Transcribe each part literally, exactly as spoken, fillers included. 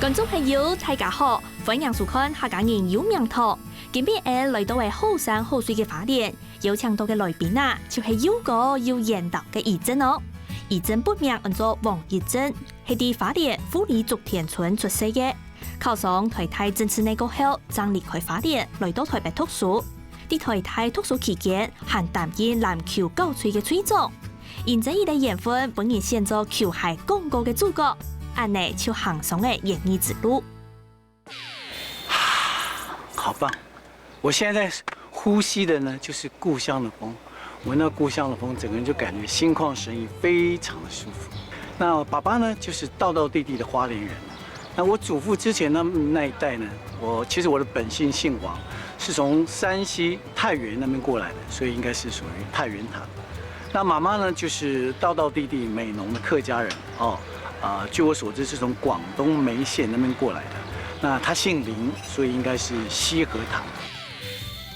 觀眾朋友，大家好，歡迎收看客家人有名堂。今晡日來到个好山好水个花蓮，邀請到个來賓啊，就係又高又緣投个怡珍哦。怡珍本名安做王怡珍，係在花蓮富里竹田村出世个。考上台大政治系過後，正離開花蓮，來到台北讀書。在台大讀書期間，還擔任籃球校隊个隊長。 因這一个緣分，分人選做球鞋廣告个主角，恁呢就行上了演藝之路。好棒！我现在呼吸的呢，就是故乡的风，闻到故乡的风，整个人就感觉心旷神怡，非常的舒服。那爸爸呢，就是道道地地的花莲人。那我祖父之前那那一代呢，我其实我的本姓姓王，是从山西太原那边过来的，所以应该是属于太原堂。那妈妈呢，就是道道地地美浓的客家人哦。啊、据我所知，是从广东梅县那边过来的。那她姓林，所以应该是西河堂。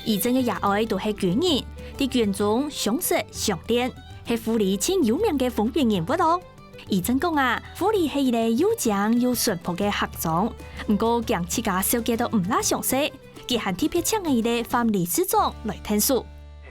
怡珍个爺哀都係軍人，在軍中相識相戀，係富里盡有名个風雲人物哦。怡珍講啊，富里係一个又靚又淳樸个客庄，毋過驚自家小姐都毋罅詳細， 佢還特別請了一个范理事長來𢯭手。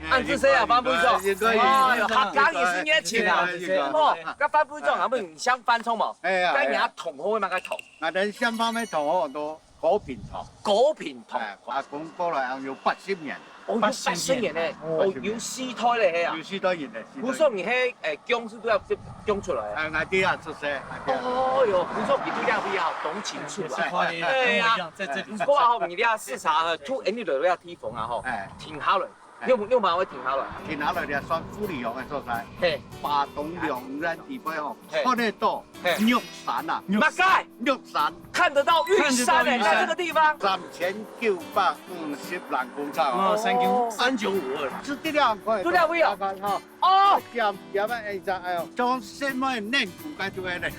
恁仔細啊，范副長。應該哎喲，客家也是熱情啊。應該哦，該范副長啊，問你姓范創無？哎呀，該你阿同學會麼个同？𠊎等姓范个同學都高平同，高平同。哎，阿公過來有八十年，哦，有八十年呢，哦，有四代了係啊有。四代人了。故所你係誒，姜是都要姜出來啊。哎，𠊎爹也出世，𠊎爹。哦喲，故所佢對這位啊，當清楚啊。是花蓮哎呀人，跟我一樣，在這裡不過啊，你這四儕，呃，to any the地方啊吼，哎，停下來，你有你有辦法停下來？停下來了，算富里鄉个所在，嘿，巴東兩岸地方吼，嘿看得到嘿玉山啊，麼个？玉山，看得到玉山哎，看得到玉山在這個地方。三千九百五十零公尺哦，哦，三公三九五二，是這樣看得到。就這位哦看看哈，哦，點點啊，哎呀，哎呦，像什麼嫩骨該就會嘞。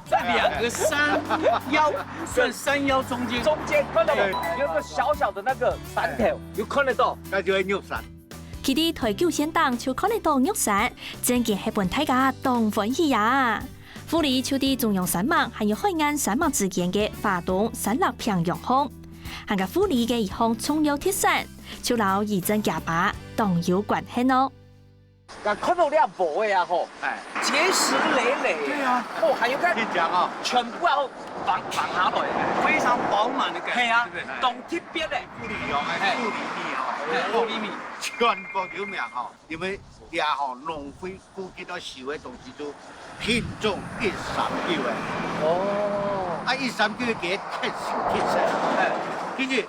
這兩個山腰算山腰中間，中間看到沒對？有一個小小的那個山頭，有看得到。該就係玉山。企在台九線頂就看得到玉山，真經係分大家當歡喜呀！富里就在中央山脈還有海岸山脈之間个花東山脈平原項，還佮富里个一項重要特產，就摎怡珍厥爸當有關係哦。啊，看到這無个啊吼，哎，結實累累。對啊，哦，還有看你講哦，全部要放放下來。非常飽滿的感覺，係啊對不對？當特別嘞。富里鄉个富里米哦，哎，五厘米，全國有名哦，因為這吼農會負責到收个東西就品種一三九个，哦，啊一三九个特性特色，哎其實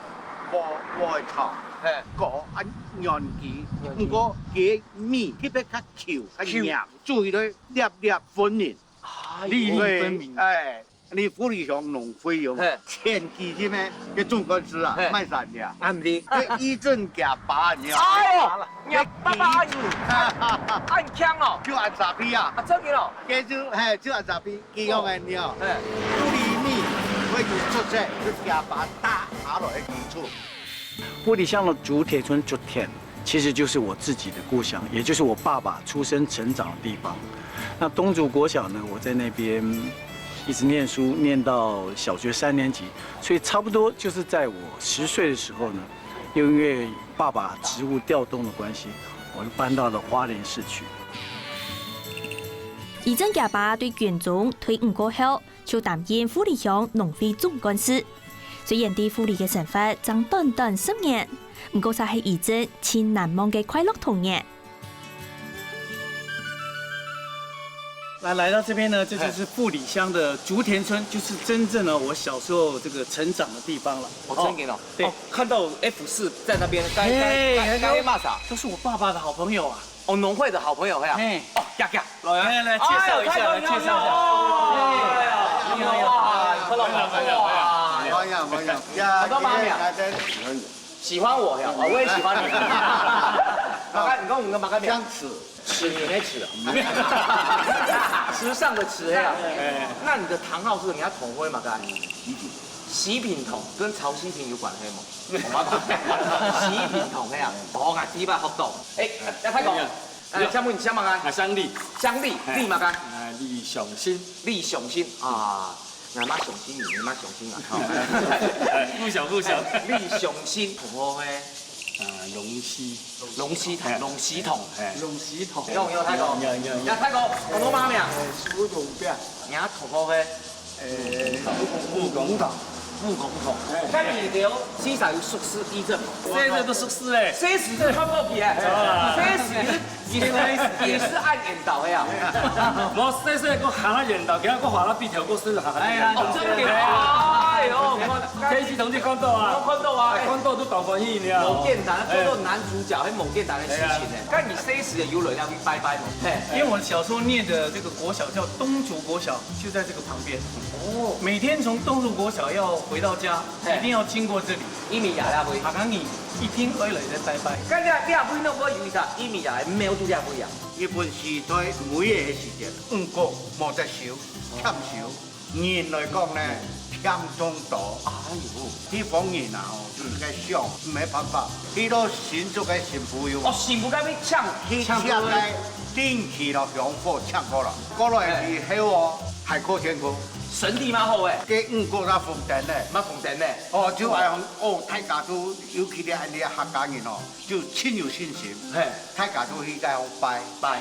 無無會長，哎，高啊軟枝，軟枝毋過佢米特別較Q較Q硬，注意到粒粒分明。哎粒粒呦，分明哎，你富里鄉農會有無嘿？前幾日呢，个總幹事啊嘿，賣山的啊。啊毋是。个怡珍厥爸，你知道嗎？哎呦，你爸爸按你，按強哦，就按啥皮啊？啊真的哦，个就嘿，就按啥皮，佢講个你哦，哎，富里米，我已經出世，就厥爸打下來个基礎。富里鄉的竹田村竹田，其实就是我自己的故乡，也就是我爸爸出生成长的地方。那东竹国小呢，我在那边一直念书，念到小学三年级，所以差不多就是在我十岁的时候呢，又因为爸爸职务调动的关系，我就搬到了花莲市区。怡珍厥爸對軍中退伍過後，就擔任富里鄉農會總幹事。雖然在富里个生活正短短十年，毋過卻係怡珍盡難忘个快樂童年。 那來到這邊呢，這就是富里鄉的竹田村，就是真正的我小時候這個成長的地方了。哦，真的哦，對哦，看到 F 四在那邊，該該該該罵啥？都是我爸爸的好朋友啊。哦，農會的好朋友呀。嘿，哦，呀呀，來來來，介紹一下，來介紹一下。哎呀，你好啊，你看到嗎？哇，哎呀，哎呀，呀，好多妈咪啊大家喜欢我呀，哦，我也喜欢你。马干，你跟我们个马干讲相，似。吃你那吃啊，时尚的吃呀。那你的堂号是人家同会嘛？干，喜饼同跟曹希平有关系吗？我妈讲，喜饼同呀，哦，我第一摆学到。哎，要开讲，哎，请问你姓马干？啊，乡里，乡里，哎李马干，啊，李雄心，李雄心啊。𠊎嘛相信你，你嘛相信𠊎，吼。不想，不想。你相信同學个？啊，龍溪。龍溪同，哎，龍溪同。哎。龍溪同。有，有，大哥。有，有，有。那大哥，同學嘛名？蘇永表。你同學个？呃，吳公同。吳公同。哎。該你兜四儕有熟識以前無？細時都熟識咧。細時就看報紙啊。哎。細時 也是，也是恁緣投个啊。無，細細个還較緣投，今仔日還較比頭過細細還較緣投。哎呀，真个，哎喲，我電視同你看到啊，我看到啊，哎，看到都當歡喜呢。無簡單，做到男主角，還無簡單个事情呢。哎呀。該你細時有來這位拜拜無？嘿。因為我小時候念的這個國小叫東竹國小，就在這個旁邊。哦。每天從東竹國小要回到家，嘿。一定要經過這裡。 義民爺這位。客家人一定愛來這拜拜。該這，這位呢，𠊎有一隻義民爺个廟就這位啊。日本時代每个時節，五穀無得收，欠收，人來講呢，欠當多。哎喲。地方人啊，吼，嗯。就係該想，無辦法，去到新竹个新埔有無？哦，新埔該位欠，去欠該丁氏咯，鄉伙欠過來，過來以後哦，海闊天空。身體嘛好誒。該五穀也豐登咧。嘛豐登咧。哦，就恁樣，哦，大家都 尤其這恁樣个客家人哦，就盡有信心，嘿。大家都去該拜拜。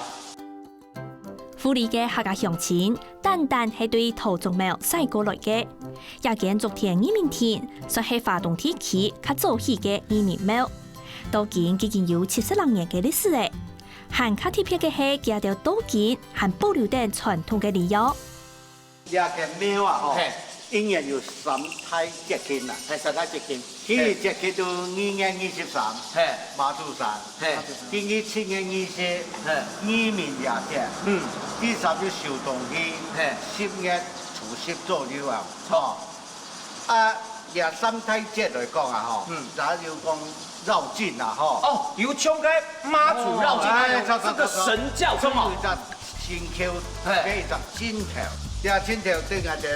埔里个客家鄉親，單單係對桃竹廟徙過來个。這間竹田義民亭，算係花東地區較早起个義民廟。到今已經有七十零年个歷史咧。還較特別个係，佢兜到今還保留等傳統个禮儀。 這間廟啊，吼，嘿。一年有三大節慶啊。嘿，三大節慶。第一節慶就二月二十三，嘿。媽祖生。嘿。第二七月二十，嘿。義民爺節。嗯。第三就收冬戲，嘿。十月初十左右啊，吼。啊，這三大節來講啊，吼，嗯。咱就講 遶境啊，吼。哦，有像該媽祖遶境那種，哦，哎，著，著，這個神轎，著，著，著。有一隻神轎，嘿。有一隻陣頭。這陣頭對𠊎兜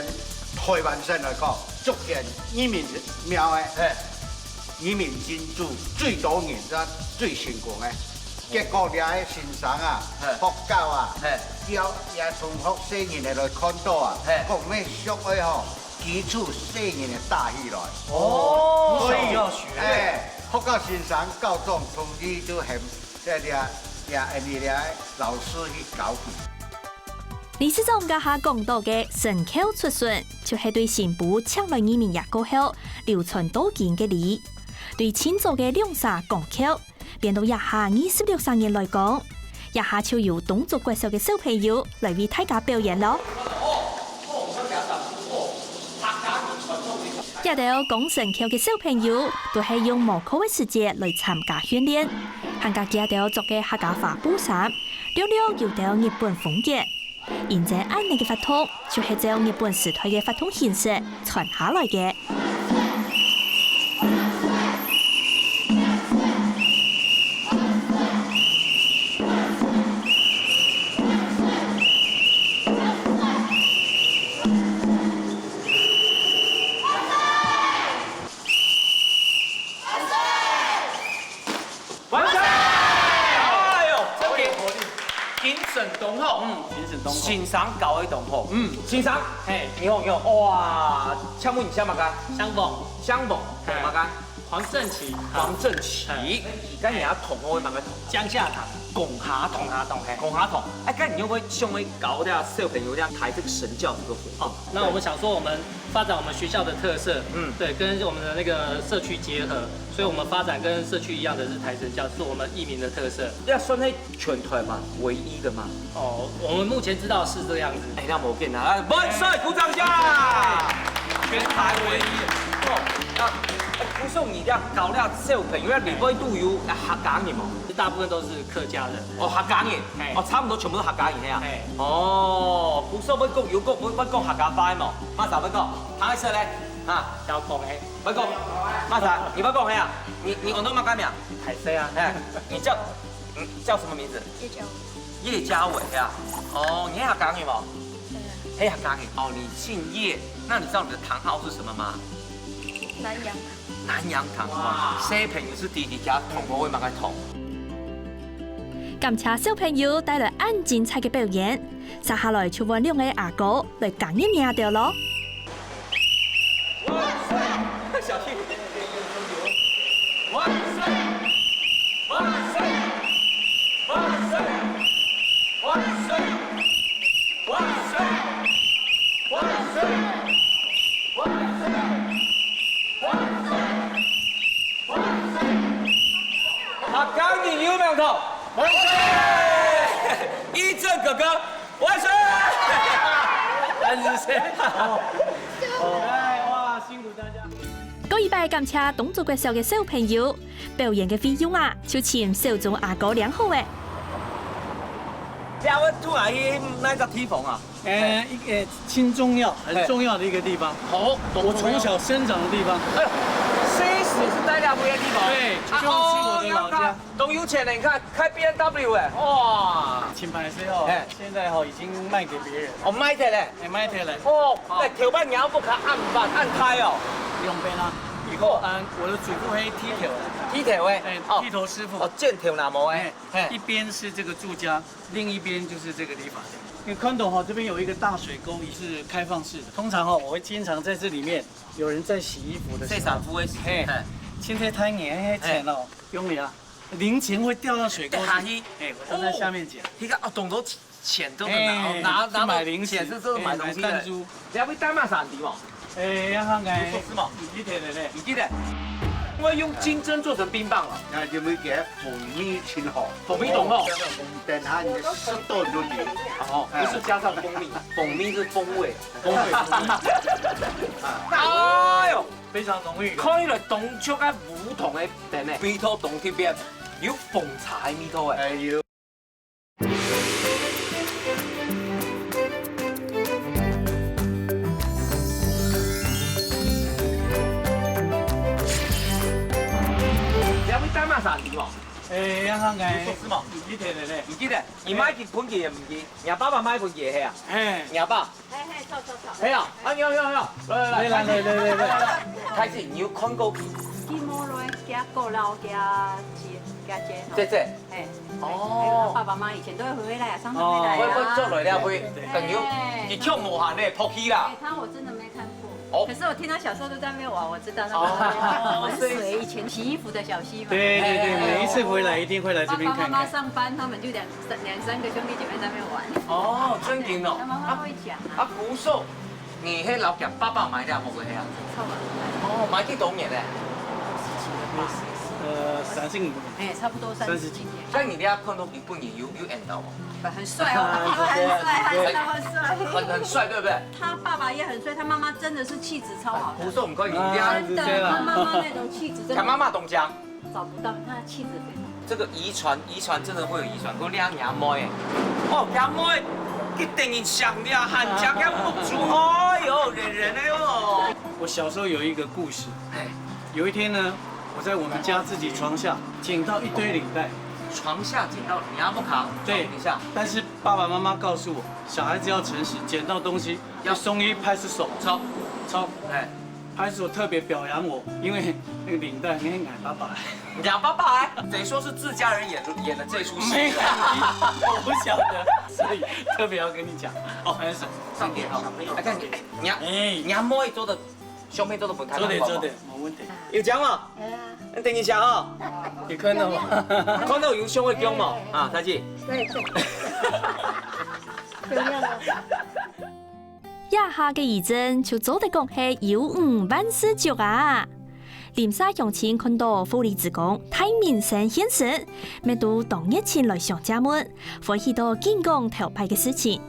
台灣省來講，竹田義民廟个，嘿。義民進駐最多人，也最成功个。結果這个先生啊，嘿。學校啊，嘿。叫這同學細人仔來看到啊，嘿。講愛惜愛吼， 基礎細人仔打起來。哦，所以，從小就要學。哎，學校先生、校長、同學就喊這這這恁樣个老師去教佢。理事長這下講到个神轎出巡，就係對新埔請來義民爺過後，流傳到今个禮。對盡早个兩儕扛轎， 變到這下二十六儕人來講，這下就由東竹國小个小朋友來為大家表演囉。這兜扛神轎个小朋友都係用無課个時節來參加訓練，還加佢兜著个客家花布衫，略略有兜日本風格。 因為恁樣个活動，就係照日本時代个活動形式傳下來个。萬歲！哎喲，真个，評審當好，嗯，評審當好。先生教个當好，嗯，先生，嘿，你好，你好，哇，請問你姓麼个？姓黃。姓黃，黃麼个？黃正奇。黃正奇，嘿。該你个堂號係麼个堂？江夏堂。江夏堂。江夏堂，嘿。江夏堂，哎，該你會不會想要教這小朋友這樣抬這個神轎這個活動？哦，那我們想說，我們發展我們學校的特色，嗯。對，跟我們的那個社區結合，所以我們發展跟社區一樣的是抬神轎，是我們義民的特色。這算係全台灣唯一的嗎？哦，我們目前知道是這樣子。哎，那無簡單，來，萬歲，鼓掌一下！全台唯一。哦，那，哎，不是你這樣教這小朋友，你會都有客家人嗎？大部分都是客家人。哦，客家人。嘿。哦，差不多全部都客家人，嘿啊。嘿。哦，不是會講，有講，會，會講客家話的嗎？麼儕會講？ 拍手咧，哈，小孔哎，會講，麼儕，你會講嘿啊？你，你安到麼个名？大細啊。哎，你叫，嗯，叫什麼名字？葉嘉文。葉嘉文呀。哦，你係客家人無？對啊。係客家人。哦，你姓葉，那你知道你的堂號是什麼嗎？南洋堂。南洋堂，哇，小朋友係知自家堂號會麼个堂。感謝小朋友帶來恁精彩个表演，接下來就換兩个阿哥來加入𠊎兜囉。客家人有名堂，萬歲！義正哥哥，萬歲！但是誰？哦，哦，哎，哇，辛苦大家。過一擺感謝東族國小个小朋友，表演个費用啊，就請小鍾阿哥領好欸。這位渡𠊎去哪隻地方啊？ 呃，一个挺重要、很重要的一个地方。好，我从小生长的地方。哎呦，生死是在那边的地方。对，啊，就是我的老家。哦，你看，都有钱了，你看，开B M W哎，哇。请牌是哦，哎。现在哈已经卖给别人。哦，卖掉了。哎，卖掉了。哦，哎，头发你要不看暗淡暗开哦。用杯啦。以后啊，我的祖父黑剃头。剃头哎，哎，哦，剃头师傅。哦，剪头那么哎，哎，嘿。一边是这个住家，另一边就是这个理发店。你看懂哈，这边有一个大水沟，也是开放式的。通常哈，我会经常在这里面，有人在洗衣服的时候，洗衫褲的时候，嘿，嘿。现在太热，黑钱哦，用力啊，零钱会掉到水沟里。掉下去。哎，我都在下面捡。哦，你看哦，懂得钱都能拿，哎，拿，拿到去买零食，钱是真的买东西的。哎，买弹珠。你要不要带嘛闪迪嘛？哎，要看看。不是嘛？你记得嘞？你记得？因为用金针做成冰棒了。那就没给蜂蜜挺好。蜂蜜懂哦。等下你的湿度就零。哦，不是加上蜂蜜，蜂蜜是风味。风味，风味。哎呦，非常浓郁的。看起来当像个梧桐的，等呢，味道当特别，有红茶的味道哎。哎呦。 你要不要带嘛闪迪嘛？哎，要看看。你说是嘛？你记得嘞？你记得？你买给盆给也不给，你爸爸买盆给黑啊？哎。你爸？嘿嘿，走走走。黑啊，啊，你好，你好，你好，来来来，来来来来来。开始，你有看过？去摸来，加过老加姐，加姐。姐姐。 哎，哦。还有他爸爸妈妈以前都会回来啊，常常回来啊。哦。会，会做来了，会，对。等于，哎。你跳舞哈，那跑去啦。哎，他我真的没看过。哦。可是我听他小时候都在那边玩，我知道他们在那边玩水，哦，所以以前洗衣服的小溪嘛。对对对，哎。每一次回来一定会来这边看看。爸爸妈妈上班，他们就两三，两三个兄弟姐妹在那边玩。哦，真的哦。他妈妈会讲啊。啊，不错。 你迄老家爸爸买了木个遐？差不多。哦，买几多年咧？呃，三十年。哎，差不多三十年。像你这样看到日本人有有缘投哦。很帅哦，很帅，他真的很帅。很很帅，对不对？他爸爸也很帅，他妈妈真的是气质超好的。不是我们看你这样子，真的，他妈妈那种气质真的。他妈妈懂讲。 找不到，他的气质非常好。这个遗传，遗传真的会有遗传。我两阿妹，哦，阿妹，一等于像了，很强个木竹，哎呦，人人哎呦。我小时候有一个故事，哎，有一天呢，我在我们家自己床下捡到一堆领带，床下捡到，你阿木卡，对，床底下，但是爸爸妈妈告诉我，小孩子要诚实，捡到东西要送去派出所，操，操，哎，派出所特别表扬我，因为那个领带很矮巴巴。 你阿爸爸哎，等于说是自家人演演的这出戏。没有，我不晓得，所以特别要跟你讲。哦，还是上电哦。哎，这样你，哎，你阿，哎，你阿妹做的，相片做的不太好。做的做的，没问题。有讲吗？哎呀，那等一下啊，你看到吗？看到有相会讲嘛？啊，再见。对对，漂亮哦。 這下个怡珍就做得講係有五萬四足啊！鄰舍鄉親看到負離子公大明星現身，乜都當熱情來相借問，歡喜到緊講頭擺个事情。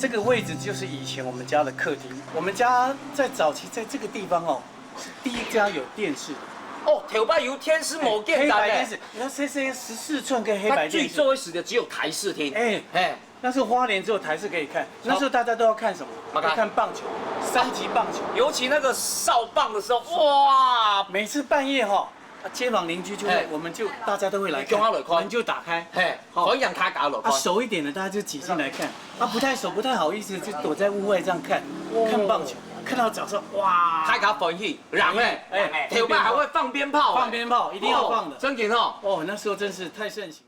這個位置就是以前我們家的客廳，我們家在早期在這個地方哦，是第一家有電視的。哦，頭擺有電視無簡單呢。黑白電視，你看細細十四寸个黑白電視。它最早个時代只有台視廳。哎，哎， 那時候花蓮只有台視可以看，那時候大家都要看什麼？嘛看。要看棒球，三級棒球。尤其那個掃棒的時候，哇！每次半夜哈，啊，街坊鄰居就會，哎，我們就大家都會來看，叫他來看。門就打開，嘿，好。歡迎大家來看。啊，熟一點的大家就擠進來看，啊，不太熟不太好意思，就躲在屋外這樣看，哦，看棒球，看到早上，哇！大家歡喜，人哎，哎，頭擺還會放鞭炮哎，放鞭炮一定要放的。哦，真緊哦。哦，那時候真是太盛行。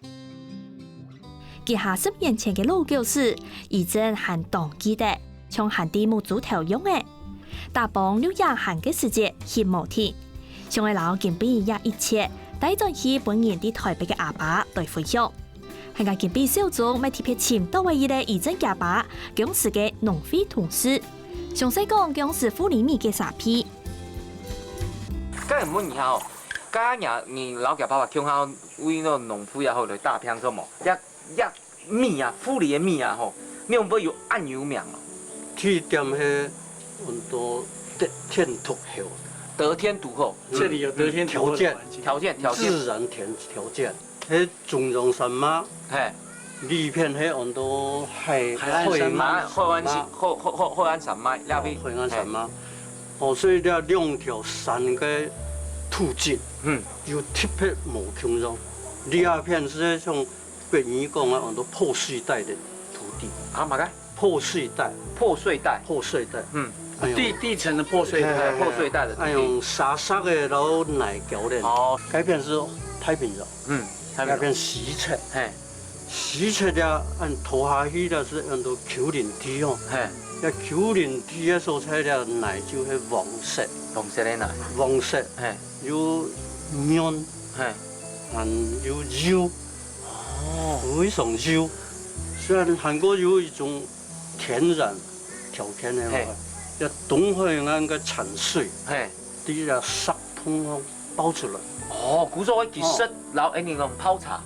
幾下十年前个老故事，怡珍還當記得，像還在目珠頭樣仔。打幫六爺閒个時節翕無停，想愛摎今晡日這一切帶轉去分人在臺北个阿爸來分享。還過今晡日小鍾乜特別尋著个一個怡珍厥爸，該時个農會同事，詳細講該時富里米个沙皮。該問你哦，該你你摎厥爸爸共下為該農會也好，來打拚做無？這這 米啊，富里个米啊吼，仰會有恁有名哦？第一點係安到得天獨厚，得天獨厚，這裡有得天獨厚的條件，環境。條件條件，自然條條件，係中央山脈，嘿，裡片係安到海海岸山脈。海岸海岸山脈，海海海海海岸山脈那邊，哦，海岸山脈。哦，所以這兩條山个土質，嗯，有特別無共樣。這片係像 國語講啊，安到破碎帶的土地。啊，麼个？破碎帶。破碎帶。破碎帶。嗯。哎喲，地地層的破碎帶。嘿，嘿，嘿，破碎帶的土地。哎喲，沙石个摎泥溝个。哦。該片係太平洋。嗯，太平洋。該片西側。嘿。西側呀，恁拖下去个係安到丘陵地哦。嘿。該丘陵地个所在个泥就係黃色。黃色个泥。黃色。嘿。有軟。嘿。 還有油，哦。非常油。雖然還過有一種天然條件个話，嘿。這東海岸个產水，嘿。在這石縫項爆出來。哦，故所其實哦。摎恁樣講泡茶，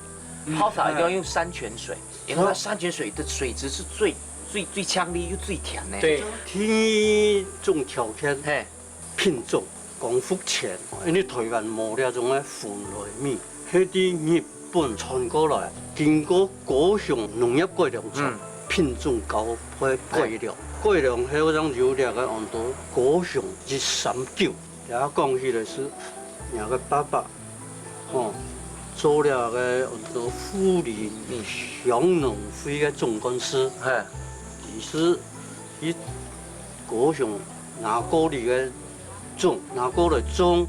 嗯。泡茶一定要用山泉水，嘿。因為它山泉水的水質是最最最強烈又最甜的。對。第二種條件，嘿。 品種，講福泉，因為臺灣無這種个蓬萊米，係對日本傳過來，經過高雄農業改良場，嗯。品種交配改良，改良後正有這個安到高雄一三九。這講起來係，𠊎个爸爸，吼，做這個安到富里鄉農會个總幹事，嘿。佢係去高雄拿過來个 種，拿過來種。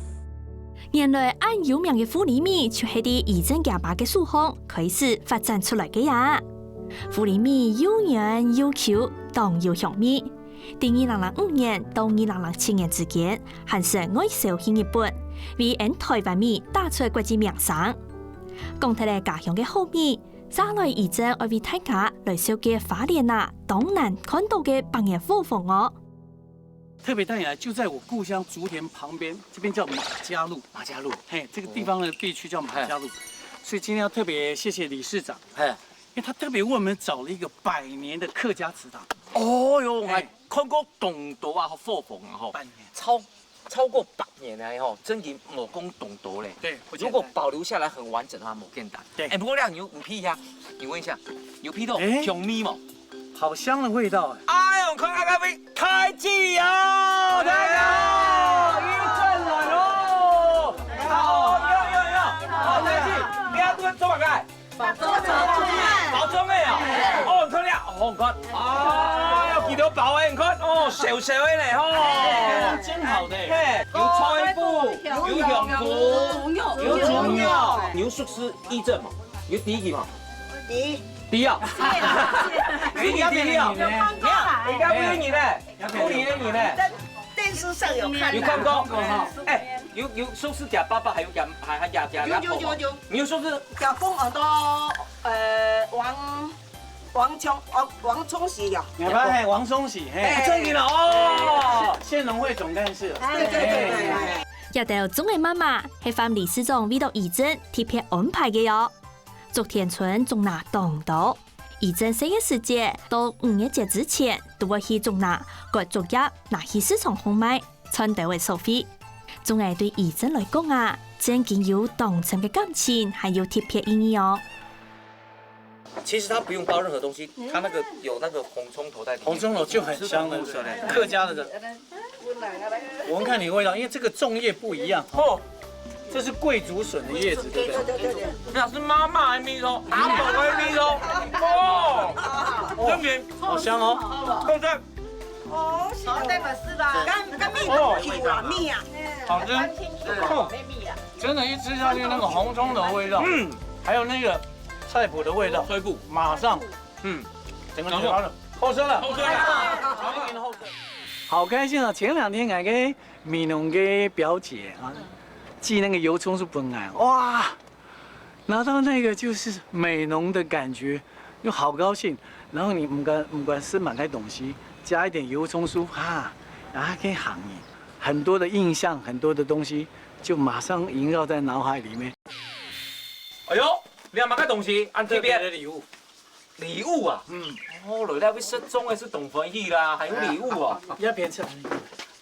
原來恁有名个富里米就係在怡珍厥爸个手項開始發展出來个呀。富里米又軟又Q，當有香味。在二零零五年到二零零七年之間，還曾外銷去日本，為𫣆臺灣米打出國際名聲。講忒了家鄉个好米，續來怡珍愛為大家來紹介花蓮啊，當難看著个百年伙房哦。 特別帶你來，就在我故鄉竹田旁邊，這邊叫馬家路。馬家路。嘿，這個地方的地區叫馬家路。嘿。所以今天要特別謝謝理事長，嘿。因為他特別為我們找了一個百年的客家祠堂。哦喲，嘿。𠊎看過當多啊，伙房啊，吼。百年。超，超過百年了吼，真的無講當多咧。對，不簡單。如果保留下來很完整的話，無簡單。對。哎，不過亮，你有，你鼻一下，你聞一下，有鼻到，哎。香味無？ 好香的味道哎。哎喲，看看咖啡，開機哦，大家好，又轉來咯。好，有有有，好，開機，你要做做麼个？包粽，包粽。包粽的哦。哦，你看了，哦，你看，哎喲，幾多包的，你看，哦，小小的呢，吼。哎，真好的。嘿，有菜脯，有香菇，有豬肉，有豬肉，你有熟食 義正嘛，有第一題嘛？第一。第一啊？第一題第一啊？有看過啦。應該不是你呢，不是你呢。電，電視上有看啦。有看過？有看過哈。哎，有，有，是不是假爸爸還有假，還，還假，假，有，有，有，有。你有是不是？假公很多，呃，王，王冲，王，王冲喜有。你看，嘿，王冲喜，嘿。哎，正經了哦，县农会总干事了。哎，對，對，對，對，對。哎。這兜粽仔嫲嫲係范理事長為著怡珍特別安排个喲。 竹田村粽仔當多，怡珍細个時節，到五月節之前，都會去竹林割竹葉，拿去市場項賣，賺兜仔所費。粽仔對怡珍來講啊，正經有當深个感情，還有特別意義哦。其實它不用包任何東西，它那個有那個紅蔥頭在裡面。紅蔥頭就很香了，對不對？客家的 聞聞看你的味道，因為這個粽葉不一樣。哦，這是桂竹筍的葉子，對不對？對，對，對，對。那是媽媽的味道，阿婆的味道。哦，真甜。好香哦。好讚。哦，好，再把絲吧。跟，跟蜜糖一起啊，蜜啊。好吃。哦，真的，一吃下去那個紅蔥頭的味道，嗯，還有那個菜脯的味道，菜脯。馬上，嗯，整個嘴巴都後生了。後生了。後生了。後生了。好開心啊！前兩天來个美濃个表姐啊，寄那個油蔥酥分𠊎，哇，拿到那個就是美濃的感覺，又好高興。然後你毋管，毋管食麼个東西，加一點油蔥酥，哈，然後可以行耶，很多的印象，很多的東西就馬上縈繞在腦海裡面。哎喲，你看麼个東西？恁特別。特別的禮物。 禮物啊？嗯。哦，來這位食粽个係當歡喜啦，還有禮物哦。這片是哪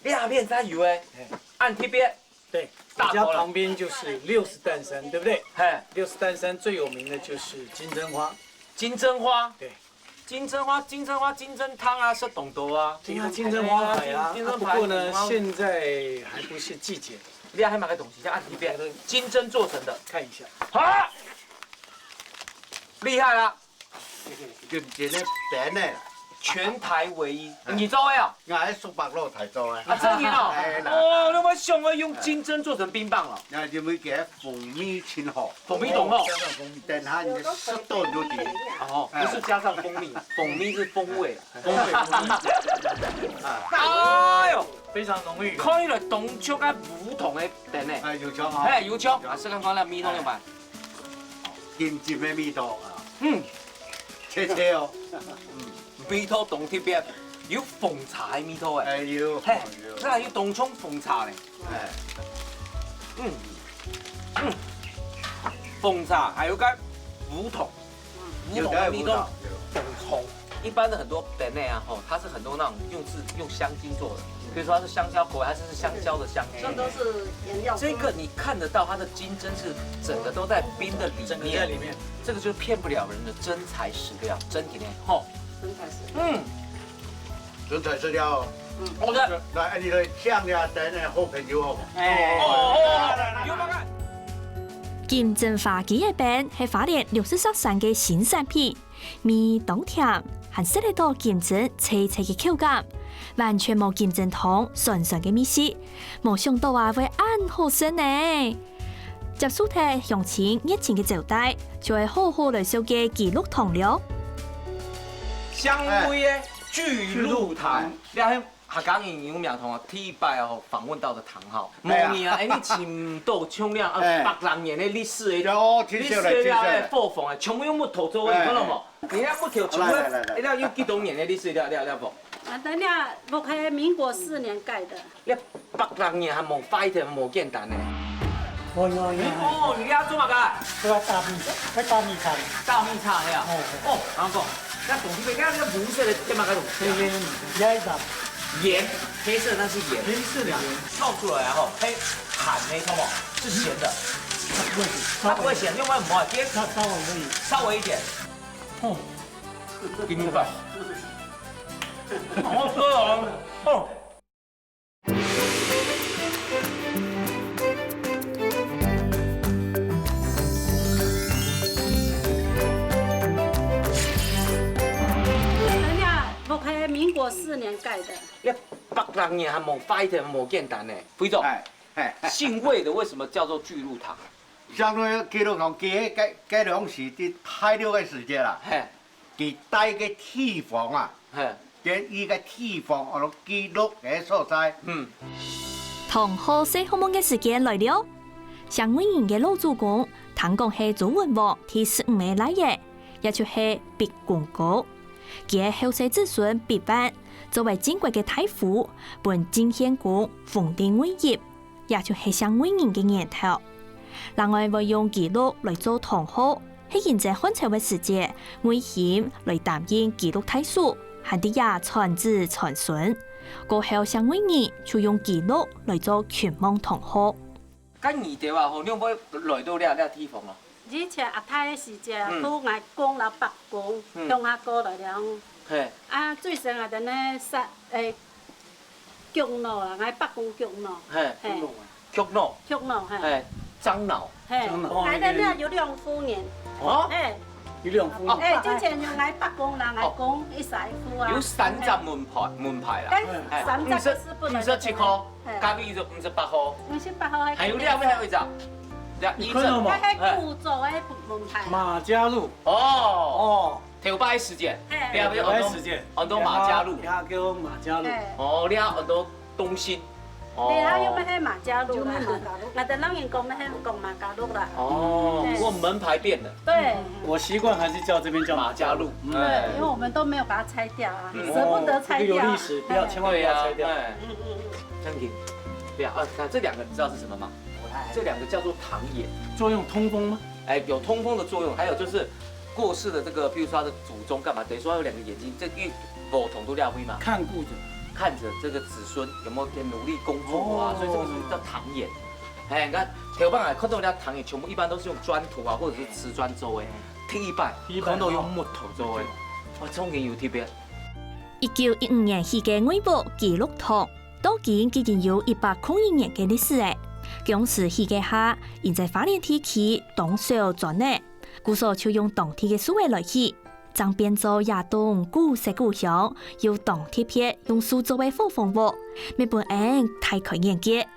裡？這片才有誒。嘿。恁特別。對，大頭了。我家旁邊就是六十石炭山，對不對？嘿。六十石炭山最有名的就是金針花。金針花？對。金針花，金針花，金針湯啊，食當多啊。對啊，金針花海啊。金針花海。啊，不過呢，現在還不是季節。你還買個東西，叫恁特別，金針做成的。看一下。好。厲害啦！ 金針个餅呢？全台唯一。嗯。你做个啊？𠊎係叔伯老弟做个。啊，真个哦？哎啦。哦，你有想過用金針做成冰棒哦？那因為佢个風味真好。風味當好。等下你食到你就知。哦，哎。不是加上蜂蜜，蜂蜜是風味。風味，風味。哎喲，非常濃郁。看起來當像个烏糖个餅呢。哎，有像哦。哎，有像。啊，試看看那味道有無？ 金針个味道啊。嗯。脆脆哦。嗯。味道當特別，有紅茶个味道誒。哎，有，嘿，有。這還有當像紅茶呢。哎。嗯。嗯。紅茶，還有个烏糖。烏糖个味道，烏糖个味道，有。當重。一般的很多餅呢啊，吼，它是很多那種用是用香精做的，比如說它是香蕉口味，它就是香蕉的香精。這都是原料。這個你看得到它的金針是整個都在冰的裡面，整個在裡面。這個就是騙不了人的真材實料，真个呢，吼。真材實料。嗯。真材實料哦。嗯。好的。來，你來請你等个好朋友好無？哎。哦，哦，哦，有沒有看？金針花枝个餅係花蓮六十石山个新產品， 味當甜，還食得到金針脆脆个口感，完全無金針糖酸酸个味緒，無想到啊會恁好食呢！接受忒鄉親熱情个招待，就愛好好來紹介記錄糖了。香味个巨鹿糖，哎。你看 客家人有名堂啊，第一擺哦訪問到个糖哈，哎呀。無疑啊，哎，你尋到像恁啊，哎。百零年个歷史个，有，聽說了，歷史个聽說了。伙房啊，全部用木頭做个，哎。你看到無？你看木頭全部，來，來，來，來。哎，那有幾多年个歷史了，了，了無？啊，等下，屋係民國四年蓋的。你百零年還無壞忒，無簡單呢。哦，有，有，有。哦，你這做麼个？這个大米，這大米糠。大米糠个啊？哦。哦，然後講，那東西，你看那個紅色的，這麼个東西啊？這个，這一張。 鹽，黑色那是鹽。黑色的鹽。泡出來啊，吼，黑，鹹的，看無？是鹹的。它不會鹹，它不會鹹，因為什麼？它稍微而已。稍微一點。哦，給你一半。好喝哦，哦。人家屋係民國四年蓋的。 你百零年還無壞忒，無簡單呢。非洲，哎，哎，哎。姓魏的為什麼叫做巨鹿糖？像那個巨鹿糖，佢該，該，該東西在大陸个時節啦，嘿。佢戴个地方啊，嘿。佢一個地方，安到巨鹿个所在。嗯。糖號細學問个時間來了。姓魏人个老祖公，聽講係周文王第十五个倈仔，也就係毕公公。 佢个後世子孫毕萬，作為晉國个大夫，分晉獻公封定魏邑，也就係姓魏人个源頭。另外會用巨鹿來做糖號，係因在漢朝个時節，魏興來擔任巨鹿太守，還在這傳子傳孫。過後姓魏人就用巨鹿來做君王糖號。 該你兜啊，吼，你有無來到這，這地方啊？以前阿太个時節，嗯。都𠊎公摎伯公，嗯。鄉下過來了。嘿。啊，最先啊，在那殺，誒，菊老啦，𠊎伯公菊老。嘿。嘿。菊老。菊老，嘿。嘿，樟腦。嘿，樟腦。哦，𠊎在那有兩夫人。哦。嘿。有兩夫人。誒，之前有𠊎伯公摎𠊎公一儕夫啊。有三隻門派，門派啦。但三隻个是不能。五十，五十七號。 嘿。隔壁就五十八號。五十八號還有另外還有一隻。對啊，你看到嗎？一隻。該係古早个門派。馬家路。哦。哦。頭擺時節，嘿。你還有很多，頭擺時節，很多馬家路。也叫馬家路。嘿。哦，你還有很多東西。哦。你還有咩係馬家路啦？就係馬家路。𠊎等老人講咩係講馬家路啦。哦，嘿。不過門牌變了。對。我習慣還是叫這邊叫馬家路。馬家路。嗯。對，因為我們都沒有把它拆掉啊，嗯。捨不得拆掉。哦，這個有歷史，不要，嘿。千萬不要拆掉。對啊，哎。嗯，嗯，嗯。正經。對啊，啊，那這兩個你知道是什麼嗎？這兩個叫做糖鹽。作用通風嗎？哎，有通風的作用，還有就是過世的這個，譬如說他的祖宗幹嘛，等於說他有兩個眼睛，這因為無同都廖輝嘛，看顧著。看著這個子孫有沒有在努力工作啊，哦。所以這個是叫糖鹽。哎，你看頭擺看到人家糖鹽，全部一般都是用磚頭啊，或者是瓷磚做的，第一擺，第一擺看到用木頭做的，哦。哇，這種也有特別。一九一五年起个外屋基祿堂，到今已經有一百空一年个歷史了。當時起个下，因在花蓮地區當少磚仔， 故所就用當地个樹仔來起，正變做這棟古色古香又當特別用樹做个伙房屋，乜分𫣆大開眼界。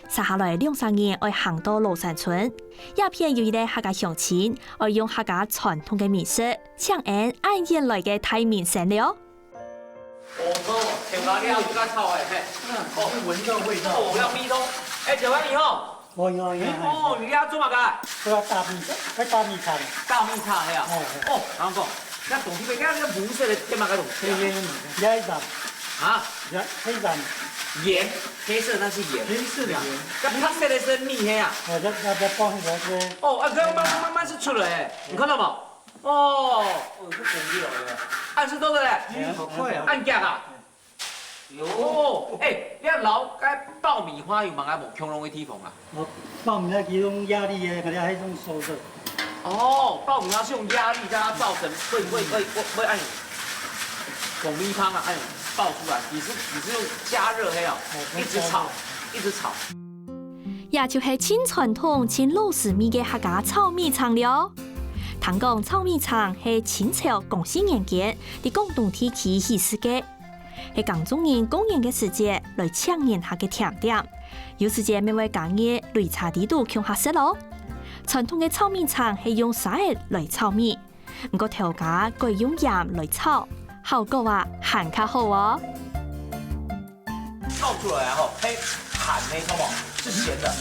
接下來兩儕人愛行到羅山村，這片有一個客家鄉親，愛用客家傳統个美食，請𫣆恁遠來个大明星了。 哦，頭家，你還有在炒欸，嘿。嗯，哦。已經聞到味道。哦，有味道。欸，頭家你好。哦，你好，你好。哦，你在做麼个？我要打米，要打米腸。打米腸个啊？哦，哦。哦，人講，該東西，該該五色个，該麼个東西啊？這，這，這一層。啊？這，這一層。鹽，黑色那是鹽。黑色的鹽。該白色的是米，嘿啊。哦，這，這，這包起來是。哦，啊，這慢慢慢慢是出來欸，你看到無？ 哦。哦，是紅的哦。啊，是做得嘞。哎，好快啊。恁遽啊？有。哦，欸，你看老該爆米花有麼个無共樣个地方啊？哦，爆米花佢用壓力个，佢還用手的。哦，爆米花是用壓力讓它造成，會，會，會，會，會按紅米湯啊，按爆出來，你是，你是用加熱的哦，哦，一直炒，一直炒。 也就係盡傳統、盡老式味个客家炒米腸了。聽講炒米腸係清朝光緒年間在廣東地區起始个，係耕種人過年个時節來請人客个甜點，有時節乜會加入擂茶底肚共下食咯。傳統个炒米腸係用沙仔來炒米， 毋過頭家改用鹽來炒，效果啊還較好哦。炒出來啊吼，係鹹个，好無？是鹹的。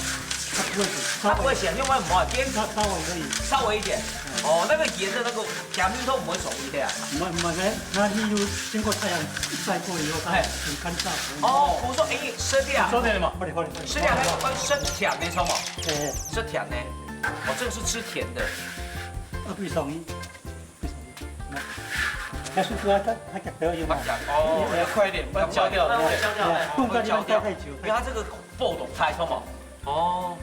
它不會鹹，它不會鹹，因為什麼？它稍微而已。稍微一點。哦，那個鹽的那個鹹味都不會走一下。沒，沒，它，它又經過太陽曬過以後，它很乾燥。哦，我說，欸，生的啊。生的嘛，快點，快點，快點。生的還有分生甜的，好無？欸，生甜的。哦，這個是吃甜的。啊，不同意。 要速度啊，它，它夾不要用啊。哦，要快一點，不然焦掉了。焦掉了，哎，不然焦掉，因為它這個爆動太衝嘛。哦。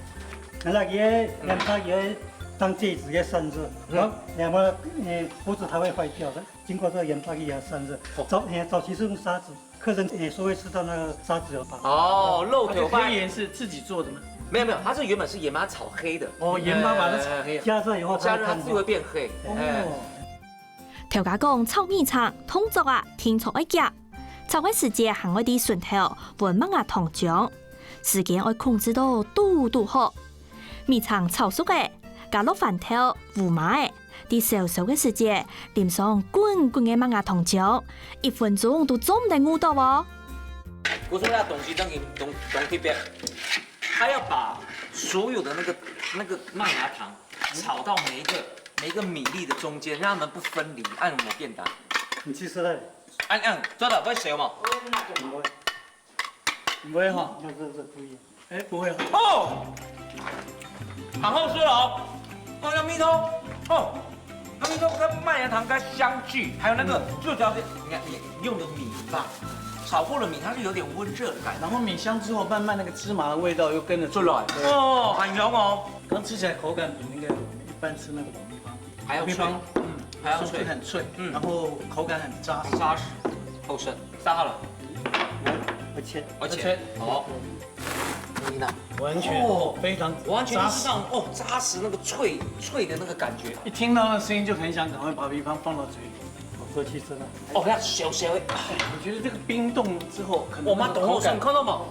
那个鹽巴也當戒指个散熱，嗯。然後，然後，呃，鍋子它會壞掉的，經過這個鹽巴給它散熱。哦。早，呃，早期是用砂紙， 客人也是會吃到那個沙子有吧？哦，漏口飯。它這黑鹽是自己做的嗎？沒有沒有，它是原本是鹽巴炒黑的。哦，鹽巴把它炒黑啊。加熱以後它會看到。加熱它自己會變黑。哦。哎。頭家講炒米腸動作啊，定著愛遽，炒个時節還愛在脣頭搵麥芽糖漿，時間愛控制到堵堵好。米腸炒熟个，加落番豆、胡麻仔， 在燒燒个時節，淋上滾滾个麥芽糖漿，一分鐘都做毋得誤著哦。我說那東西當，當，當特別，他要把所有的那個，那個麥芽糖炒到每一個，每一個米粒的中間，讓它們不分離，恁樣無簡單。你去試試看。恁，恁樣做得會燒嗎？毋會。毋會吼。那這，這不一樣。 哎，不會啊。哦，好好吃哦。哦，那米湯，哦，那米湯跟麥芽糖跟香氣，還有那個，嗯。就主要是你看，你用的米吧，炒過的米，它是有點溫熱的感覺。然後米香之後，慢慢那個芝麻的味道又跟著出來。出來。哦，很香哦。剛吃起來口感比那個我們一般吃那個黃米湯，還要脆。黃米湯，嗯，還要脆。很脆，嗯。然後口感很扎實。扎實，好吃。 炸好了。我，我切。我切。切。好。你呢？完全哦，非常完全就是那種，扎實。哦，扎實那個脆，脆的那個感覺。一聽到那聲音就很想趕快把米飯放到嘴裡。我過去吃了。哦，要小小的。哎，我覺得這個冰凍之後，可能我媽懂我，那個口感，看到嗎？